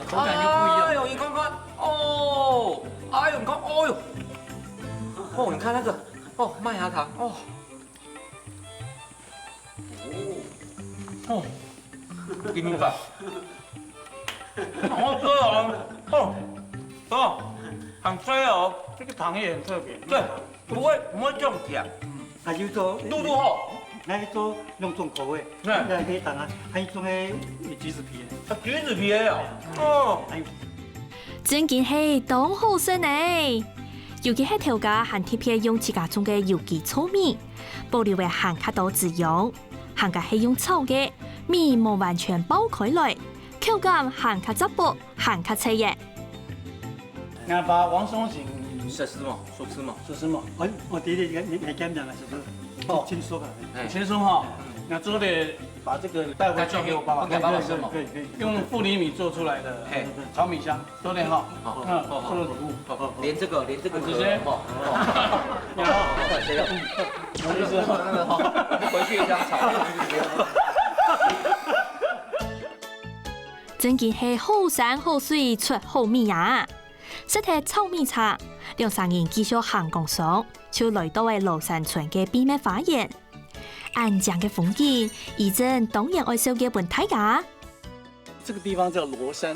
口感就不一樣。哎呦，你看看，哦，哎呦，你看，哦呦，哦，你看那個，哦，麥芽糖，哦。哦，给你吧。好喝哦，哦，哦，很脆哦。这个糖也很特别。对，不会，不会这种甜。嗯，还有做，嘟嘟好。还有做两种口味，对。那黑糖啊，还有种的橘子皮的。啊，橘子皮的哦。哦。还有真經係當好食呢！尤其係頭家還特別用自家種个有機糙米，保留个還較多滋養，還加係用炒个，米無完全爆開來，口感還較扎薄，還較脆耶。那把王松醒，試試嘛，試試嘛。試試嘛。哎，我弟弟，你你你讲讲啊，是不是？哦，轻松啊。哎，轻松哈。那做的把这个带回去给我爸爸看。给爸爸吃嘛。可以可以可以。用富里米做出来的，嘿，炒米香。 多点哈，好，嗯，好，好，做了礼物，好，好，连这个，连这个可以，直接，好，好，好，好，谁要？我意思，那个哈，回去一下炒。真經係好山好水出好米啊！食忒炒米茶，兩儕人繼續行工商，就來到了羅山村个秘密花園。恁靚个風景，怡珍當然愛紹介分大家。 这个地方叫罗山，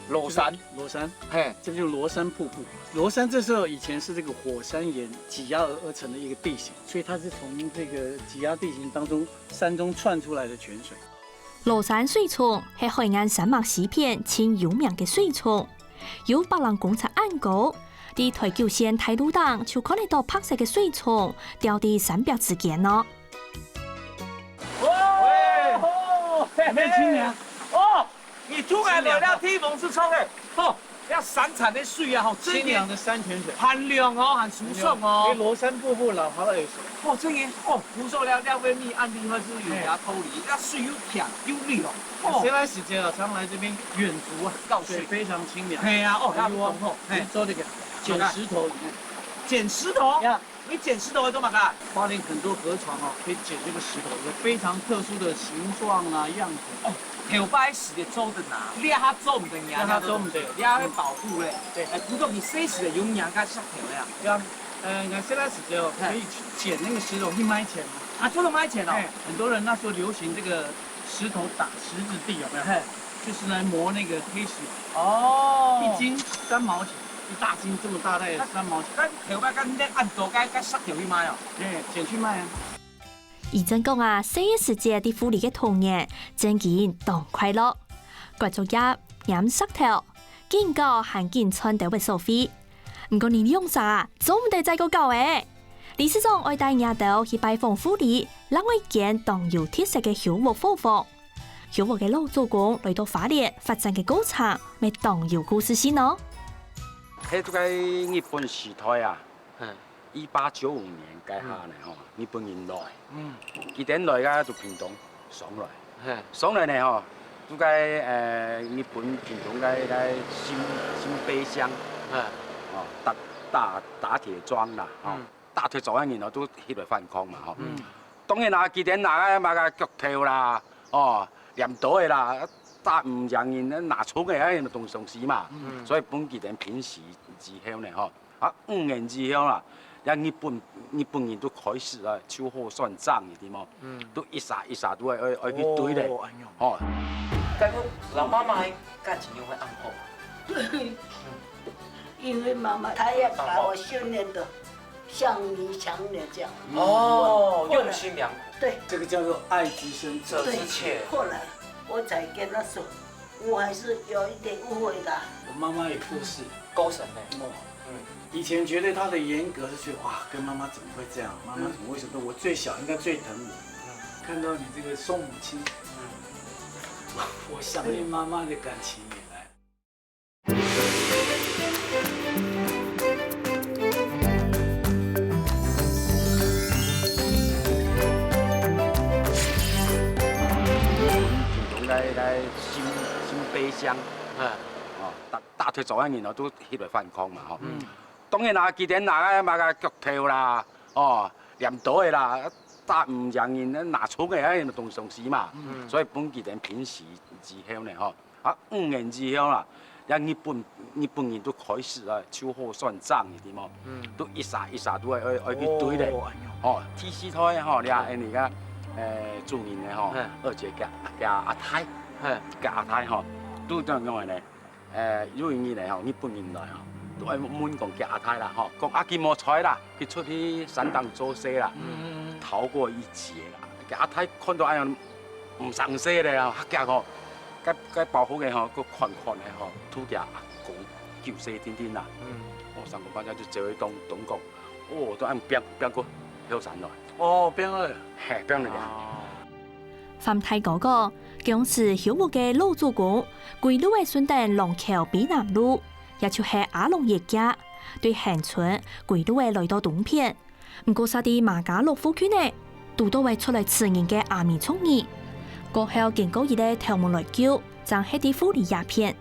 羅山，罗山，嘿，这个就是罗山瀑布。罗山这时候以前是这个火山岩挤压而而成的一个地形，所以它是从这个挤压地形当中山中窜出来的泉水。羅山水沖係海岸山脈西片盡有名个水沖，有百零公尺恁高，在台九線大路頂就看得到白色个水沖吊在山壁之間哦。哦，有没有清凉？哦，你突然来到天门之冲哎，哦，要山产的水啊，吼，真清凉的山泉水，很凉哦，很舒爽哦。因为罗山瀑布老好了有水。哦，真的哦，不错了，廖文丽案例或是有牙偷梨，那水又甜又绿哦。哦，现在时节啊，常来这边远足啊，告诉水非常清凉。哎呀，哦，那哎呦不错，哎，你做这个捡石头里面，捡石头呀，你捡石头会做嘛干？花莲很多河床哦，可以捡这个石头，有非常特殊的形状啊样子。哦，头擺時節做得拿，這下做毋得拿，這下做毋得這下愛保護咧。對哎，不過你細時節有拿該石頭呀？像呃，你看现在时节哦，可以去捡那个石头去卖钱嘛。啊，做得賣錢哦。哎，很多人那时候流行这个石头打石子地，有没有？嘿，就是来磨那个黑石，哦，一斤三毛钱，一大斤这么大，大概三毛钱。該頭擺該恁多，該該石頭去賣哦。哎，捡去卖啊。怡珍講啊，細个時節在富里个童年，真經當快樂。割竹葉、拈石頭，緊搞還緊賺兜仔所費。毋過你兩儕啊，做毋得再過搞欸！理事長愛帶若兜去拜訪富里另外一間當有特色个香屋伙房。香屋个老祖公來到花蓮發展个過程，乜當有故事性哦。係在日本時代啊，嗯，一八九五年該下呢吼，日本人來，嗯，佢等來个就屏東上來，嘿，上來呢吼，就該呃日本屏東个个新新北乡，嗯，哦，打打打鐵莊啦，吼嗯，打鐵莊个人哦，都起來反抗嘛，吼。嗯，當然啦，佢等拿个麼个钁頭啦，哦，鐮刀个啦，打毋贏人，拿銃个啊，東東西嘛，嗯所以分佢等平息之後呢，吼，啊五年之後啦，也日本日本人都開始啊，秋後算帳，你知無？嗯，都一儕一儕都愛愛愛去追咧，哦，哎喲，吼。該个老媽媽个感情又會恁好，对，因为妈妈她也把我训练的像女强人这样。哦，后来用心良苦，对这个叫做爱之深，责之切，后来我才跟她说，我还是有一点误会啦。我妈妈也过世，高神呢，哦，嗯，以前觉得她的严格是觉得哇，跟妈妈怎么会这样？妈妈怎么为什么我最小应该最疼我？看到你这个宋母亲，我我想念妈妈的感情也来。屏東个个新新北乡，嗯，哦，打打鐵莊个人哦，都起來反抗嘛，吼。嗯，當然啦，佢等拿个麼个钁頭啦，哦，鐮刀个啦，打毋贏人，拿銃个啊，東東西嘛，嗯所以分佢等平息之後呢，吼，啊五年之後啦，也日本日本人都開始啊，秋後算帳，你知無？嗯，都一儕一儕都愛愛愛去追咧，哦，吼，第四代吼，你看，哎，你看，誒，主人呢吼，嘿。二姐佮，佮阿太，嘿。佮阿太吼，拄著仰仔呢，誒，有一日呢吼，日本人來吼，都愛問講佮阿太啦吼，講啊，佢無在啦，佢出去山頂做事啦，嗯。逃過一劫啦。佮阿太看著恁樣毋成事咧吼，嚇驚吼，該，該包袱个吼，閣款款个吼，拄著阿公，九歲定定啦。嗯。哦，三姑八姐就走去同，同講，哦，都恁樣拚，拚過後山來。哦，拚了。嘿，拚了呀。哦。 范大哥講，當時邱屋个老祖公歸路个順等廊橋卑南路，也就係阿郎爺家，對恆春歸路个來到東片。毋過煞在馬家樂附近个，堵著會出來食人个阿美族人。過後經過佢个頭目來救，正歇在富里這片。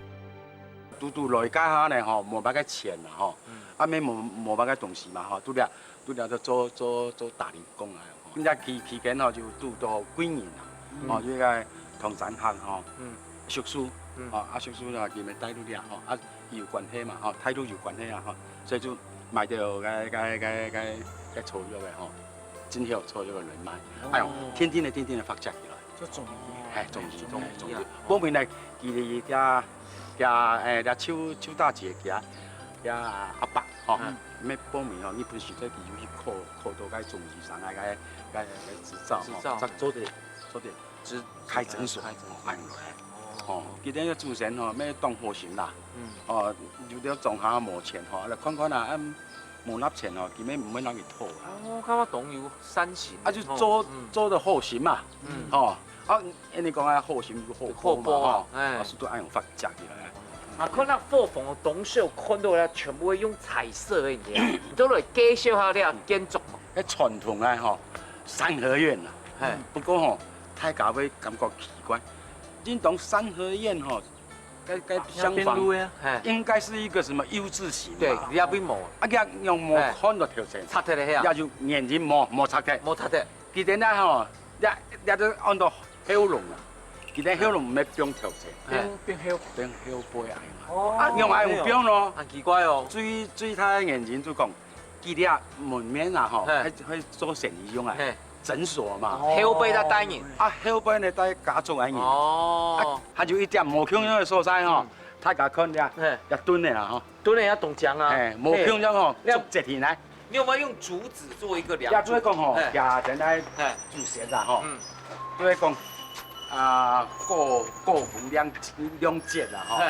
堵堵來該下呢吼，無麼个錢啦吼，嗯。啊，乜無，無麼个東西嘛吼，拄著，拄著就做，做，做打零工啊吼。今日期，期間吼，就堵著貴人啊，嗯。吼，就該唐山客吼，嗯。叔叔，嗯。吼，啊，叔叔呢，佢乜帶路這吼，啊，有關係嘛吼，態度有關係啊吼，所以就買到該，該，該，該，該草藥个吼。 真好做這個人脈。哦。哎喲，天天个，天天个發展起來。這種，哎，種子，種子，種子。報名來，佢這，這，哎，這邱，邱大姐佢，佢阿伯吼，嗯。乜報名吼，日本時代佢有去考，考到該種子商个，該，該，該執照吼，執照。才做得，做得執，開診所，開診所。哎，哦。哦，佢等个祖先吼，乜當好心啦。嗯。哦，有兜莊下無錢吼，來看看啊，啊， 無納錢哦，佢乜毋會拿去討啦。哦，感覺當有善心。啊，就做，嗯。做得好心嘛，嗯。吼，啊，恁呢講啊，好心有好報嘛，好報啊，吼，哎。啊，所以都愛用發展起來。啊，看那伙房个東西，看到了全部會用彩色的，你知道嗎？你都來介紹下這建築嘛。該傳統啊，吼，三合院啊，嘿。不過吼，大家會感覺奇怪，恁樣三合院吼， 該，該廂房，那邊路啊，嘿。應該是一個什麼U字形嘛。對，你那邊無。啊，佢用無看到頭前，嘿。拆忒了，嘿啊。也就眼睛無，無拆忒。無拆忒。佢等下吼，這，這就安到後龍啊。佢等後龍毋係放頭前，嘿。放，放後，放後背啊。哦。啊，用來用放咯。很奇怪哦。最，最大的眼睛就講，佢這門面啊吼，嘿。還，還做生意用啊。嘿。 診所嘛。哦。後背在帶人。啊，後背呢帶家族个人。哦。啊，還有一點無共樣个所在吼，嗯。大家看這，嘿。這墩个啦吼。墩个也當靚啊。嘿，無共樣吼，嘿。竹節形來。你有沒有用竹子做一個樑柱？也就係講吼，嘿。也等來嘿。竹節啦吼。嗯。就係講，啊，過，過分兩，兩節啦吼。嘿。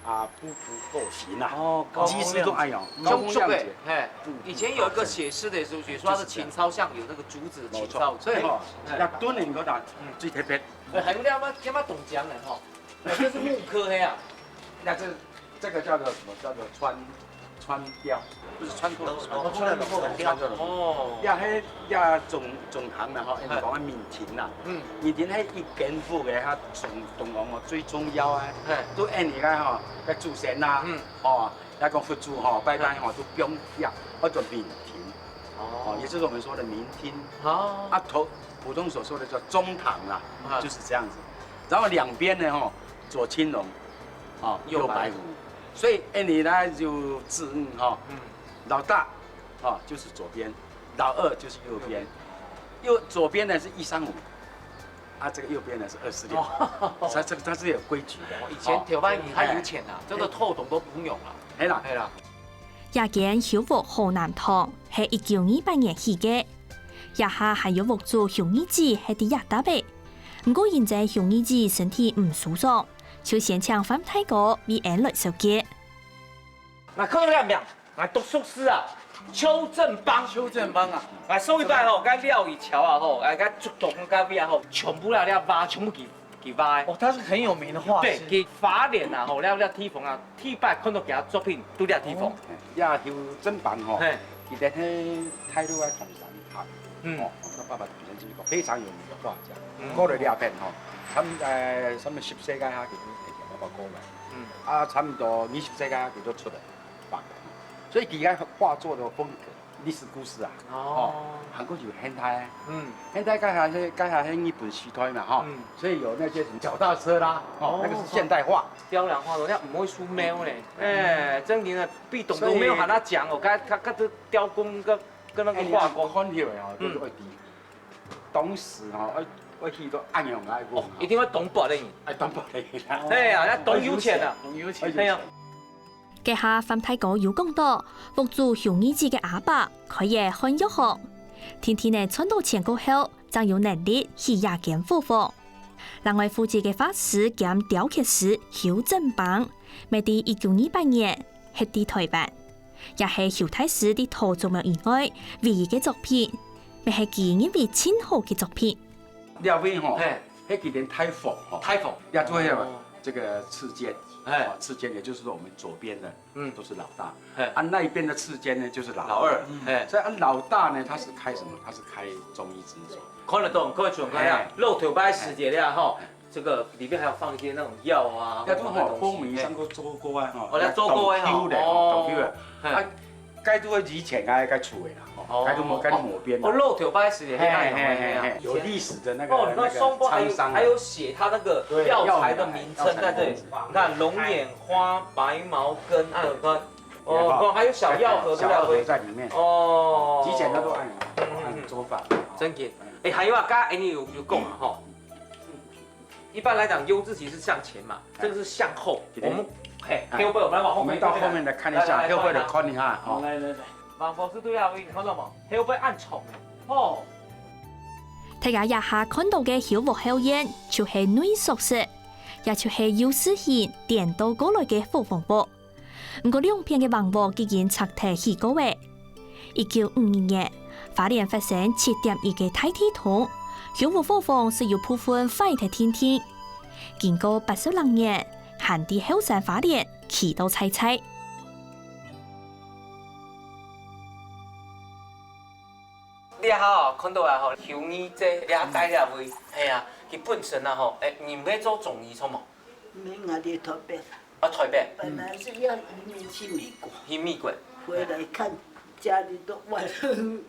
啊，步步高升啊。哦，高風亮節。技術都哎喲，高風亮節。嘿，步步高升。以前有一個寫詩的時候，寫說他的情操像有那個竹子的情操。沒錯，所以吼，嘿。這墩个嗰度最特別。哎，還有兩把，兩把銅匠呢，吼。哎，這是木刻的啊。那這，這個叫做什麼？叫做穿，穿雕，不是穿透的穿。哦，穿透的穿。穿透的。哦。呀，嘿，呀，總，總堂的吼，嘿。講个明廳啦。嗯。明廳嘿，一間屋个，它總，總共哦，最重要啊。嘿。都恁呢个吼， 該祖先吶，嗯。哦，來講佛祖吼，拜拜吼，嗯。都放遐，叫做明廳。哦。哦，也就是我們說的明廳。哦。啊，頭，普通所說的叫中堂啦，啊。就是這樣子。然後兩邊呢，吼，左青龍，哦，右白虎。右白虎。所以，哎，你呢，就子女吼，嗯。老大，哦，就是左邊，老二就是右邊。右邊。右，左邊呢是一三五， 啊，這個右邊呢是二四六。哦。它這個它是有規矩的。哦，以前頭擺人較有錢啊，哦。這個透懂都不用啊。嘿啦。嘿啦。這間邱屋河南堂係一九二八年起个，這下還有屋主熊二姊係在這搭个。毋過因為熊二姊身體毋舒爽，就先請范大哥為𠊎來紹介。 𠊎看到這名，𠊎讀熟識啊，邱振邦。邱振邦啊。𠊎上一擺吼，該尞一晬啊吼，𠊎該竹東該位啊吼，全部啦，這畫全部佢，佢畫个。哦，他是很有名的畫師。對，佢花蓮啊吼，這，這地方啊，第一擺看到佢个作品，都這地方。哦，呀，邱振邦吼，嘿。佢在該大陸啊，唐山堂，嗯。哦，他爸爸本身就是一個非常有名的畫家。嗯。過了這片吼，差不多，呃，差不多十世紀下，佢就，佢爸爸過來。嗯。啊，差不多二十世紀下，佢就出來。 畫。所以佢个畫作的風格，歷史故事啊，哦。哦，還過有現代啊。嗯。現代該下係，該下係日本時代嘛，吼。嗯。所以有那些什麼腳踏車啦，哦，哦。那個是現代畫。雕梁畫棟，那毋會輸貓呢。嗯。哎，真的，壁咚都沒有喊他講哦，所以該，該，該雕工跟，跟那個畫工。哎，你看起來哦，嗯。都是會低。當時吼，愛愛去到恁樣个哦，一定要懂法的。哎，懂法的啦。哎呀，要懂有錢啊。懂有錢。哎呀，該下范大哥有講到，屋主熊二姊个阿爸開个漢藥行，定定仔賺到錢過後，正有能力起這間伙房。另外負責个畫師兼雕刻師邱振邦，乜在一九二八年歇在臺灣，也係邱大師在陶竹廟以外唯一个作品，乜係佢認為盡好个作品。這位吼，嘿，係佢个大房吼，大房，也做了這個次間，嘿，啊，次間也就是說我們左邊的，嗯，都是老大，嘿，啊那一邊的次間呢就是老二，老二，嘿，所以啊老大呢他是開什麼？他是開中醫診所，看得懂，各位觀眾看一下，哎，露頭擺時節了吼，哎，這個裡面還有放一些那種藥啊，藥都吼，或者東西，風味上過做過啊吼，哦，來做過啊吼，懂的吼，懂的，哦，嘿，啊 該都係以前个个厝个啦，吼，哦，該都無，該都無變啦。哦，露頭擺時節，嘿，嘿，嘿，嘿，嘿，有歷史的那個，哦，你看那個商標還有，廠商啊。還有寫它那個藥材的名稱在這裡。對，藥材名稱。你看龍眼花、白茅根，還有看，哦，你看還有小藥盒，小藥盒在裡面。哦，以前都係恁樣，嗯，嗯，嗯，恁樣做法。真个。哎，還有啊，剛剛Annie有，有講啊，吼。 一般來講，優質其實向前嘛，哎，這個是向後。我們，嘿，哎，後背，我們來往後面，我們到後面來看一下，來，來，後背來看一下，哦。來，來，來，往博士對啊，你看到嗎？後背暗藏的，哦。大家這下看到个後屋後院，就係內所式，也就係有史以前顛倒過來个伙房屋。 毋過兩片个橫屋已經拆忒起過了。一九五二年，花蓮發生七點一个大地動，鄉屋伙房就有部分壞忒定定。經過八十零年，還在後山花蓮起到在在。這下哦，看到啊吼，邱二姊這帶這位，係啊，佢本身啊吼，誒，你毋係做中醫著無？ 毋係，𠊎在台北。啊，台北。本來是要移民去美國，去美國。回來看家裡都歪了，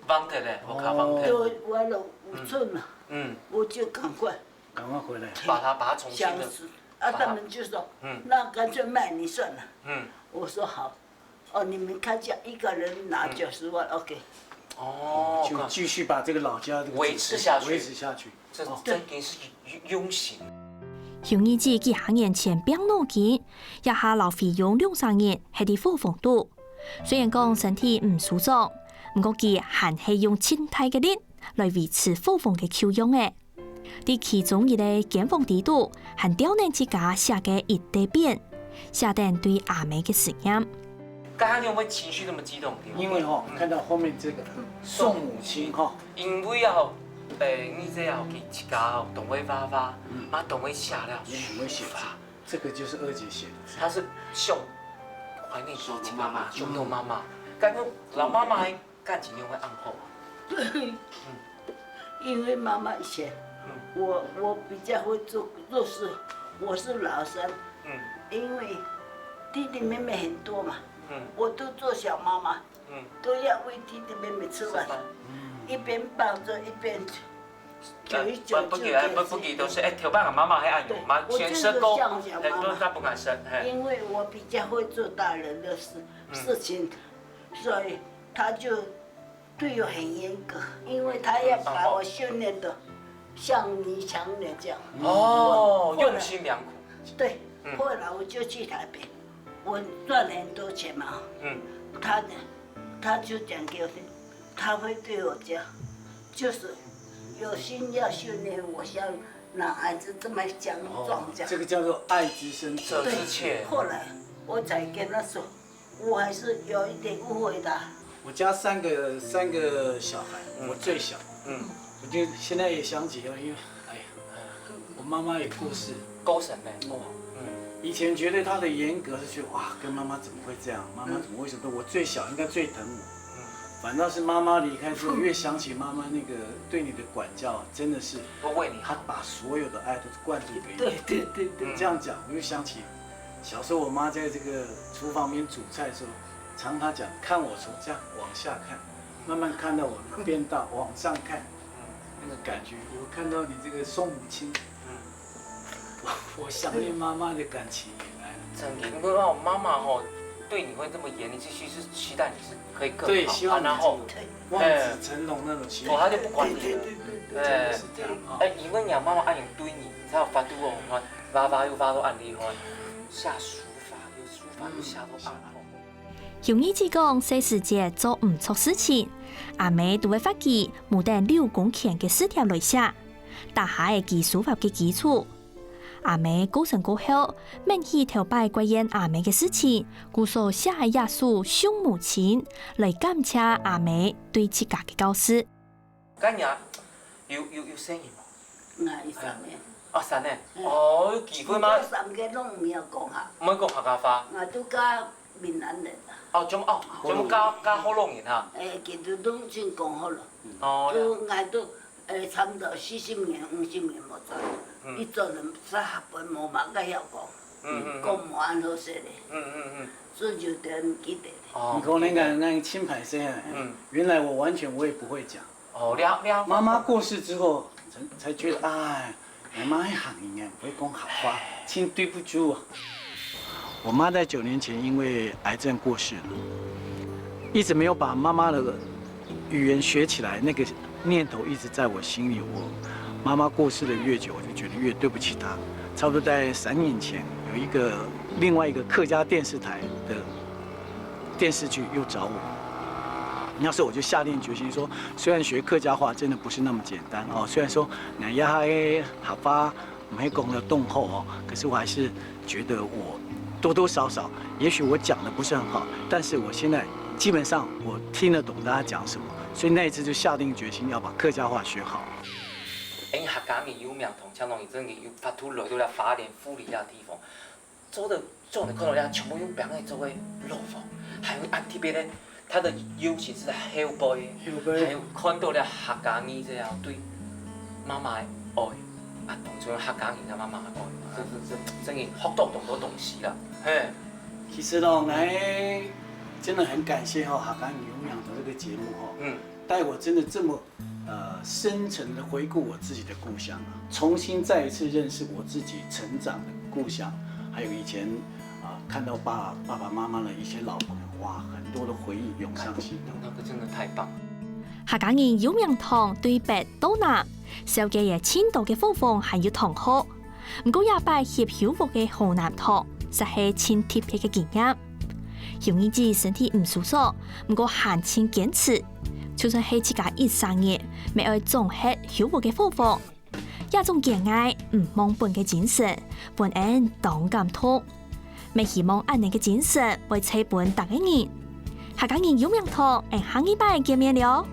歪忒了，屋下歪忒。都歪了五寸了。嗯。我就趕快，趕快回來。把它，把它重新的，想死。啊，把它，他們就說，嗯。那乾脆賣你算了。嗯。我說好。 哦，你們看一下，一個人拿九十萬，OK。哦，就繼續把這個老家這個維持下去。維持下去。這，哦。真的是用心。邱二姊幾下年前病腦筋，這下摎菲佣兩儕人歇在伙房肚。雖然講身體毋舒暢，毋過佢還係用盡大个力來維持伙房个舊樣仔。 在其中一個間房裡肚，還吊等自家寫个一垤匾，寫等對阿姆个思念。剛剛你有沒有情緒那麼激動？因為吼，嗯。看到後面這個宋母親吼，因為啊，誒，你這樣吼，佢自家吼，當會畫畫，嗯。嘛當會寫了，也很會寫字。這個就是二姐寫的。她是想懷念以前媽媽，想到媽媽。感覺老媽媽還 感情又會恁好啊？對，嗯。因為媽媽以前，嗯。我，我比較會做，做事，我是老三，嗯。因為弟弟妹妹很多嘛，嗯。我都做小媽媽，嗯。都要餵弟弟妹妹吃飯，吃飯。一邊抱著一邊久一久就，不，不給，不，不給，都是，哎，頭擺媽媽還恁樣，對，媽，我就是像小媽媽，先生講，哎，都，都不敢生，哎。因為我比較會做大人的事，嗯。事情，所以 他就對我很嚴格，因為他要把我訓練得像女強人這樣。哦，後來，用心良苦。對，嗯。後來我就去台北，我賺很多錢嘛。嗯。他的，他就講給我聽，他會對我講，就是有心要訓練我像男孩子這麼強壯這樣。哦，這個叫做愛之深，責之切。對，後來我才跟他說， 我還是有一點誤會的。我家三個，三個小孩，嗯。我最小。嗯。我就現在也想起，因為，哎呀，我媽媽也過世。過身了。哦。嗯。以前覺得她的嚴格，是覺得，哇，跟媽媽怎麼會這樣？媽媽怎麼會這樣？嗯。我最小，應該最疼我。嗯。反倒是媽媽離開之後，越想起媽媽那個對你的管教，真的是，都為你好。她把所有的愛都灌注給你。對，對，對，對。嗯。這樣講，我就想起 小時候我媽在這個廚房裡面煮菜的時候，常常她講，看我從這樣往下看，慢慢看到我變大，往上看，那個感覺，我看到你這個宋母親，我，我想念媽媽的感情也來了。真的，因為我媽媽吼，对你会这么严厉，其实是期待你是可以更好，对，希望你啊然后望子成龙那种，希望。哦，他就不管你了。对对对对，真的是这样啊。哎，因为你妈妈爱你对你，你才有法度哦，你看，娃娃又娃到恁厉害，下书法又书法又下到恁好。有日子讲，細時節做毋著事情，阿姆都會發佢無等六公錢个字帖來寫，打下个佢書法个基礎。阿姆過身過後，愐起頭擺怪怨阿姆个事情，故所寫个一首送母親，來感謝阿姆對自家个教示。該你啊，有有有細人無？那一上面，啊，三个。哦，有機會嗎？三个攏毋曉講客，毋會講客家話。我都教閩南人啊，哦，全部哦，全部教教福佬人哈。誒，佢都攏真講好了，哦，都𠊎都誒差不多四十年、五十年無轉，一轉人在學本無嘛，該曉講，嗯嗯講無恁好勢咧，嗯嗯嗯。所以有點毋記得咧。哦你可能讲那个轻拍声啊，嗯原来我完全我也不会讲。哦，了了。妈妈过世之后，才才觉得，哎，我妈还喊人家不会讲好话，真对不住啊。我妈在九年前因为癌症过世了，一直没有把妈妈的语言学起来，那个念头一直在我心里。我妈妈过世的越久，我就觉得越对不起她。差不多在三年前，有一个另外一个客家电视台的电视剧又找我，那时候我就下定决心说，虽然学客家话真的不是那么简单哦，虽然说那呀客话没讲得动后哦，可是我还是觉得我多多少少，也许我讲的不是很好，但是我现在基本上我听得懂大家讲什么，所以那一次就下定决心要把客家话学好。因為客家人有名堂，像講真个有法度來到了花蓮、富里遐地方，做得做得看到遐全部用餅仔做个老房，還有恁特別个，它的尤其是後背，後背還有看到了客家人這樣對媽媽的愛，啊，當初客家人對媽媽的愛，這這這真个學到當多東西啦，嘿，其实哦，来真的很感谢哦，哈港有养的这个节目哦，嗯，带我真的这么呃深层的回顾我自己的故乡啊，重新再一次认识我自己成长的故乡，还有以前啊、看到爸爸爸妈妈的一些老朋友，哇，很多的回忆涌上心头。那個真的太棒。客家人有名堂對北到南，紹介了盡多个好風還有同學。毋過這擺翕香火个河南堂，實係盡特別个經驗。有日子身體毋舒爽，毋過還盡堅持，就算係自家一生人，乜愛總翕香火个好風。這種堅毅毋忘本个精神，分人當感動。乜希望恁樣个精神會帶分逐个人。客家人有名堂，𠊎下禮拜見面了。